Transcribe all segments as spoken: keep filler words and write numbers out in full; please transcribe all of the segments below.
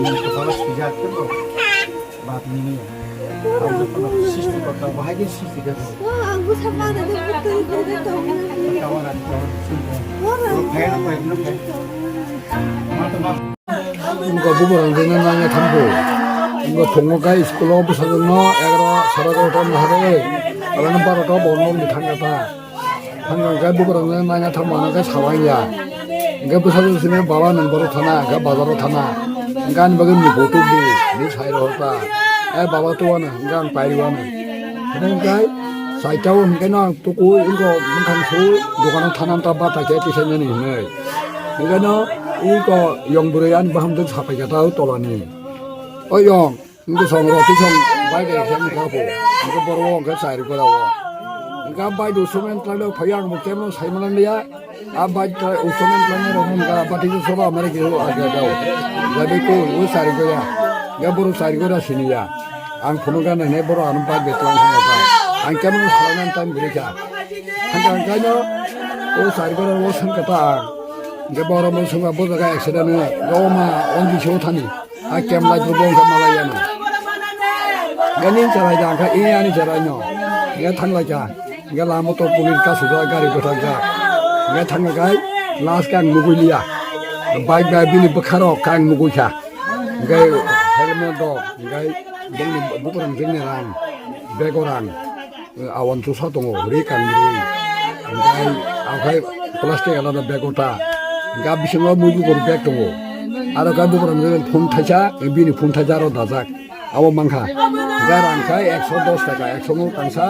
Kepala sujak tu, bab ini. Srishti kota, bahagi srishti kota. Wngkha bubagrang jwkno nangya thango. Wngkha phungo khe school o bwsajwkno egaroh, sara egaroh ta wngkha harwi. Aboni barota bo nwng thangkha ta. Thangkha hwnkhe bubagrang jwkno nangya thangmano khe sabai ya. Hwnkhe bwsajwk sini baba nwng borok thana, hwnkhe bazaro thana. Hwnkhe ani bagwi ni bo tubdi, ni sai rohor ta. Eh, baba tuwano, hwnkhe ang pai rwano. Hwnkhe chaita o hwnkhe no ang tukui wngkha mwkhang sui dukano thana ta bata khe tisainani hwnwi. Hwnkhe no iko yong bwrwi ani bahamjwk sapai kha ta o tolani. O yong, wngkhe song roti song bai bai khe wngkha bo. Hwnkhe borok o hwnkhe chai rwkha o. Hwnkhe bai do somen tlai phai ang bo kebo sai manliya. A bai ta usomen tlai rok hwnkha bati soba amare khe o aga dao. Jadi ko o chai rwkha ya. Ya borok chai rwkha sini ya. Ang phunukha nai nai borok ano bike bai twlang thangkha ta. Ang kebo no salai nani time kwrwi kha. Hwnkha hwnkha no o chari borok o swngkha ta ang. Hwnkhe borok no swngkha bo jaga accident wngya. O ma on bising o thani. A kem lai bo wngkha malai ya no. Hwnkhe nini cherai da hwnkha i ani cherai no. Hwnkhe thang lai kha. Hwnkhe lama to police kasijak gari bwthakjak. Hwnkhe thangkha khe last khe ang nugui liya. Bike bai bini bwkha rok khe ang nugui kha. Hwnkhe helmet rok, hwnkhe bongni bukurang jwkni rang, bego rang, awan chusa tongo, ri kangrwi, hwnkhe akhai plastic alada bego ta, hwnkhe bisingo muibu gor bag tongo, aro khe bukurang jwkni phone thaisa, bini phone thaisa aro dajak, abo mankha, hwnkhe rang khai ekso dos taka, ekso no kangsa,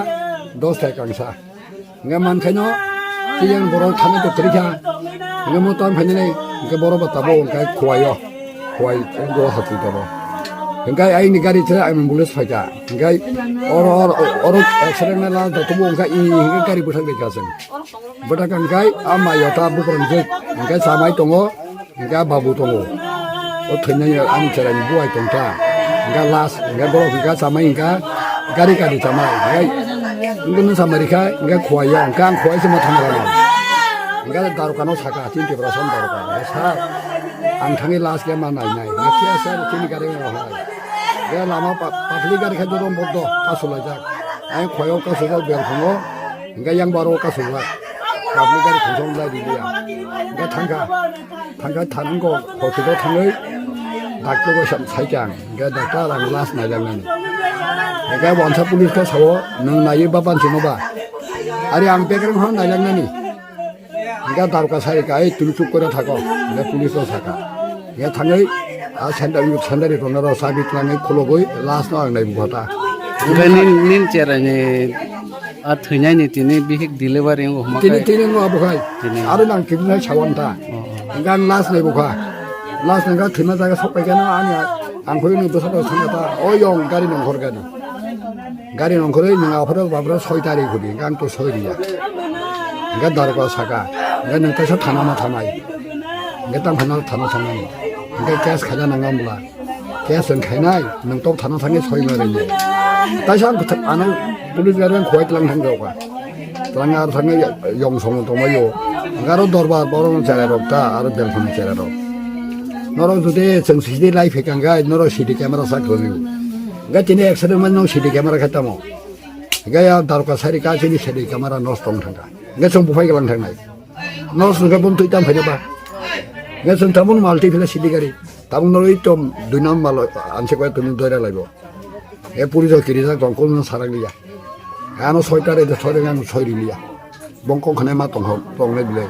dos taka kangsa. Hwnkhe mankhaino, tiyang borok thani to kwrwi kha. Hwnkhe mo tang phainani, hwnkhe borok bo tabuk hwnkhe Khowai o. Khowai o hati tabo. Hwnkhe aini gari chwrai ang ambulance phaikha. Hwnkhe oro, oro, oro accident na lal da tubu hwnkhe i hwnkhe gari bwthak bai kha chwng. Bwthak hwnkhe a mai o ta bukurang jwk. Hwnkhe chamai tongo. Hingka babu tongo. O thwinai ani cherai ni buai tongkha. Hingka last, hingka borok hingka chamai hingka gari kari chamai. Hingka, hingka nung samari kha, hingka Khowai ya, hingka ang Khowai se ma thang rana. Hingka daruka no saka, tin Tiprasa ni daruka. Hingka sir, ang thangwi last khe ma nai nai. Hingka khe sir, chini gari no hai. Hingka lama pa-, public gari khe joto bodo, kasulaijak. Ang Khowai o kasujak, belkhungo, hingka yang baro kasujak. Public gari khungsa lai di ya. Hingka thangkha. Thangkha thango hospital thangwi doctor bai sam sai khe ang, hingke doctor ang last naijaknani. Hingke wansa police khe sao, "Nwng naiwi ba banchino ba?" Ari ang bekreng hwn naijaknani. Hingke daruka sai kha, "Ei twi chuk kore thago," hingke police no sakha. Hingke thangwi a sandal, sandal rok no chabi twlangwi khulugwi last no ang naibu kha ta. Hingke nin, nin cherai ni A thwinaini tini bihik delivery wngkha hwnba tini, khe? Tini wngkha bo khai. Tini. Aro nang tini nai sawan ta. Oh, oh. Hingke ang last nai bukha. Last nai kha thwima jaga sok paikha no ani a-, ang khoi ni bwsa rok thangkha ta. O yong gari nongkhor gari. Gari nongkhorwi nwng aphuru baphuru soi tari khudi. Hingke ang to soi riya. Hingke daruka saka. Hingke nwng teisa thana ma thanai. Hingke tang phano thana thanai. Hingke case khaina nang ambla. Khe chwng khainai, nwng tok thana thangwi soi ma rwnai. Taisa ang kwthang ano police gari ang khowai tlang thang jao kha. Tlang ar thangwi yong song tongmai o. Garo dorbar borok no cherai rok ta, aro belkhani cherai rok. Norok jodi chwng C D lai phikang gai, norok C D camera sa khwlwi. Gai tini accident man nong C D camera khai tamo. Gai a daruka sari ka chini C D camera nosto wng thang kha. Gai chwng buphai glang thang nai. Nosto wng kha bum twi tam phai ba. Gai chwng tabun mal twi phila C D gari. Tabuk norwi tom dui number lo, anse koi tumi doira laibo. E puri jo kiri jak tong, kono sarak liya. Ano soi tare de soi reng ang soi ri liya. Bong kok khane ma tong ho, tong le bile.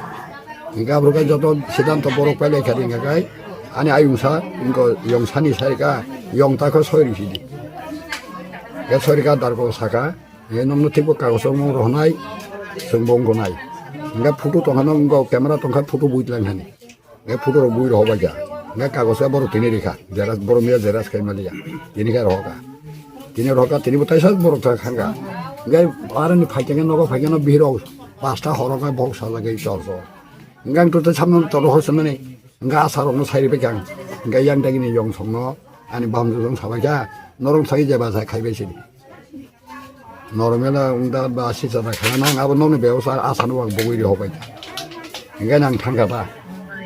Hingke abro kai joto siddhanto borok pai lai kha ringka kai. Ani ayung sa, ingko yong sani sai ka, yong ta kho soi ri sidi. Ke soi ri ka dar ko saka, e nong no thik bo kagos ong rohnai, song bong gonai. Hingke photo tong hano, ingko camera tong kha photo bui tlang hani. Nge photo rok bui rok bai kha. Nge kagosa borok tini rikha. Jeras borok miya jeras khai maliya. Tini khe rohoka. Tini rohoka tini bo taisa borok thang kha. Nge aroni phaikhe nogo phaikhe no bihirok pasta horok nge borok sajagwi chor chor. Nge ang to samno tolo hor samani. Nge asarok no sai ribai kha. Nge yang dagini yong songno ani bamjwk jong sabai kha. Norok sai jeba sai khaibai sini. Norok mela wngda ba sisa da khana nang abo nokni bebosta asano ang bogwi ri hobai. Hingke nang thangkha ta.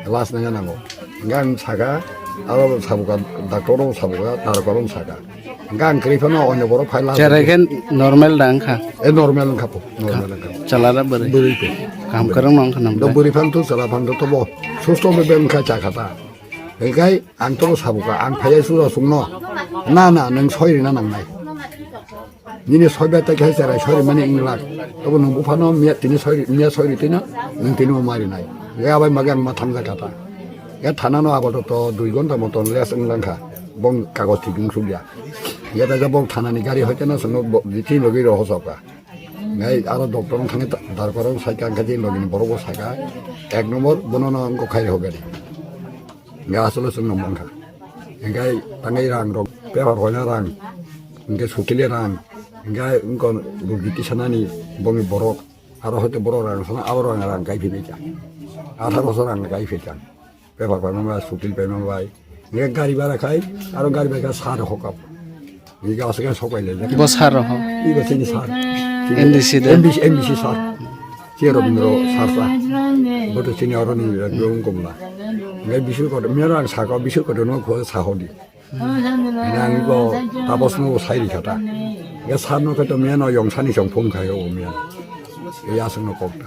Last nang nango. Hingke ang saka Aro sabuka, doctor o sabuka, tarokor o saka. Hingke ang kwrwi phano onyo borok phai la. Cherai khe normal da wngkha? E normal wngkha po, normal wngkha. Chalara bwrwi? Bwrwi po. Kaham kwrwng no wngkha nang da? Bwrwi phano to chwla phano to bo susto be wngkha cha kha ta. Hingke ang to sabuka, ang phaiya sura sungno. Na, na, nwng soi rina nangnai. Nini soi bai tai khe cherai soi rimani wng lak. Tobo nwng buphano miya tini soi ri, miya soi ri tino, nwng tini bo mari nai. Ge abai mage ang ma thamjak kha ta. Ge thana no apatot dui ghonta moton less wng lang kha. Bong kagoj thik wng suk ya. Ge da bong thana ni gari hoite no sono bo, di tin logi ro hosoka. Ngai aro doctor wng thangwi ta, darkar wng sai kha, ang khe din logi ni borok bo sai kha. Ek nombor bono no wng kok khai rw gari. Hingke asole chwng no mankha. Hingke tangwi rang rok, paper hoina rang, hingke sukile rang, hingke wngkon rugi tisanani bongni borok, aro hoite borok rang sana, abo rang rang kai philai kha. Atharo so rang kai philai kha. Paper paima bai, sukil paima bai. Hingke gari bara khai, aro gari bai kha sar hokap. Hingke aswk sopai le. Bo sar ho? Ibo chini sar. M D C de? M D C, M D C sar. Che Robindro sar sa. Bo to chini oro ni radio wngkong la. Ngai bisu kotor, mera ang saka bisu kotor no kho sa hodi. Nang ko tapos no sai ri khata. Ngai sar no kho to mera no yong sani song phone khai o mera. Ya sung no kok ta.